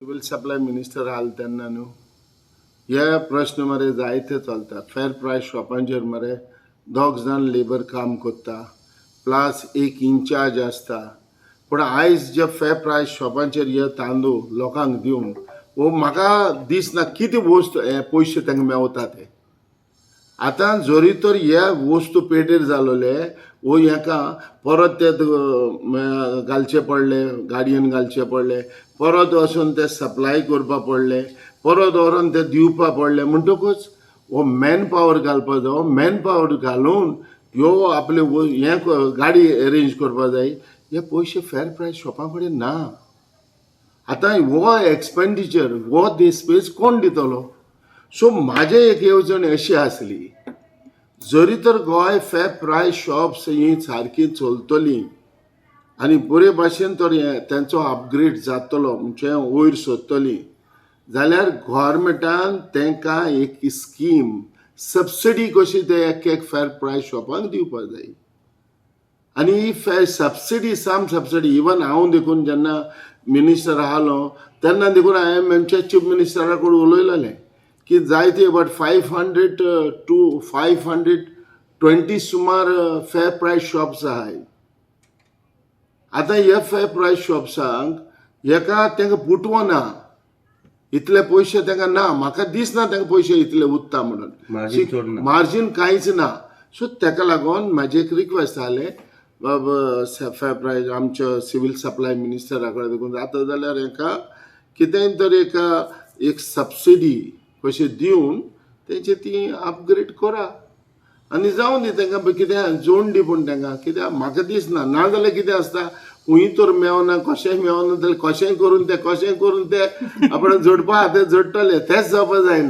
Civil supply minister आसले तेन्ना न्हू हे प्रश्न मरे जायते चलता. फेर प्रायस शॉपांचेर मरे दोग जाण लेबर काम करता, प्लस एक इन्चार्ज आसता. पूण आयज जे फेर प्रायस शॉपांचेर हे तांदूळ लोकांक दिवन हो म्हाका दिसना कितें वस्त हे पयशे तांकां मेवता ते. आतां जरी तर हे वस्तू पेटेर जालोले वो हेका परत ते घालचे पडले, गाडयेन घालचे पडले, परत वचून ते सप्लाय करपा पडले, परत व्हरोन ते दिवपा पडले. म्हणटकूच हो मॅन पावर घालपा जाय. मॅन पावर घालून ह्यो आपले हें गाडी अरेंज करपा जाय. हे पयशे फेर प्रायस शॉपा कडेन ना. आतां हो एक्सपेंडिचर हो देस्पेस कोण दितलो? सो म्हाजें एक येवजण अशी आसली, जरी तर गोंय फेर प्रायस शॉप्स ही सारकी चलतली आनी बरे भाशेन तर हें तेंचो अपग्रेड जातलो, म्हणजे वयर सरतली जाल्यार गोवोरमेंटान तांकां एक स्कीम सबसिडी कशी ते एक एक फेर प्रायस शॉपांक दिवपा जाय. आनी ही फेर सबसिडी, सम सबसिडी, इवन हांव देखून जेन्ना मिनिस्टर आहलो तेन्ना देखून हांवें आमच्या चीफ मिनिस्टरा कडेन उलयलेलें की जायते about 500 to 520 सुमार फेर प्रायस शॉप्स आहाय. आतां हे फेर प्रायस शॉप्सांक हेका तांकां पुटवना, इतले पयशे तांकां ना. म्हाका दिसना तांकां पयशे इतले उत्ता म्हणून. मार्जीन चड ना. मार्जीन कांयच ना. सो ताका लागून म्हाजें एक रिक्वेस्ट जालें, बाब फेर प्रायस आमच्या सिवील सप्लाय मिनिस्टरा कडेन देखून जाता जाल्यार हेका कितेंय तर एक सबसिडी कशी दिवन तेंचे ती अपग्रेड करा आनी जावं दी तांकां कितें जोड दी. पूण तांकां कित्याक म्हाका दिसना. नाजाल्यार कितें आसता, खंय तर मेवना, कशेंय मेवना जाल्यार कशेंय करून ते आपण जोडपा आहा ते जोडटले. तेंच जावपा जायना.